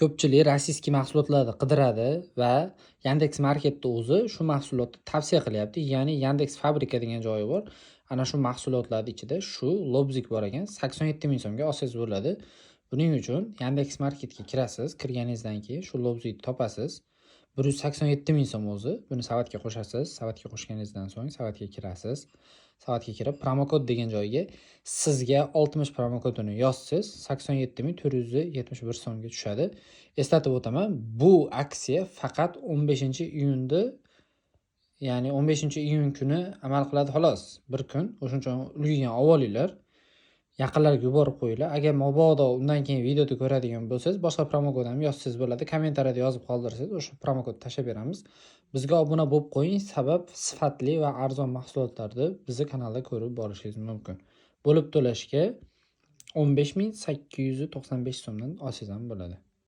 Ko'pchilik российский mahsulotlarni qidiradi va Yandex Marketda o'zi shu mahsulotni tavsiya qilyapti. Ya'ni Yandex Fabrika degan joyi bor. Ana shu mahsulotlarni ichida shu лобзик bor ekan. 87 ming so'mga olsangiz bo'ladi. Buning uchun Yandex Marketga kirasiz. Kirganingizdan keyin shu лобзик ni topasiz. 187 ming so'm o'zi. Buni savatga qo'shasiz. Savatga qo'shganingizdan so'ng savatga kirasiz. Savatga kirib, promokod degan joyga sizga 60 promokodini yozsangiz, 87 471 so'mga tushadi. Eslatib o'taman, bu aksiya faqat 15-iyunda, ya'ni 15-iyun kuni amal qiladi xolos. Bir kun. O'shuning uchun ulgurgan olinglar. Yaqinlarga yuborib qo'yinglar. Agar mabodo undan keyin videoda ko'radigan bo'lsangiz, boshqa promokod ham yozsangiz bo'ladi. Kommentariyada yozib qoldirsangiz, o'sha promokodni tashlab beramiz. Bizga obuna bo'lib qo'ying, sabab sifatli va arzon mahsulotlarni bizni kanalda ko'rib borishingiz mumkin. Bo'lib to'lashga 15 895 so'mdan olsangiz ham bo'ladi.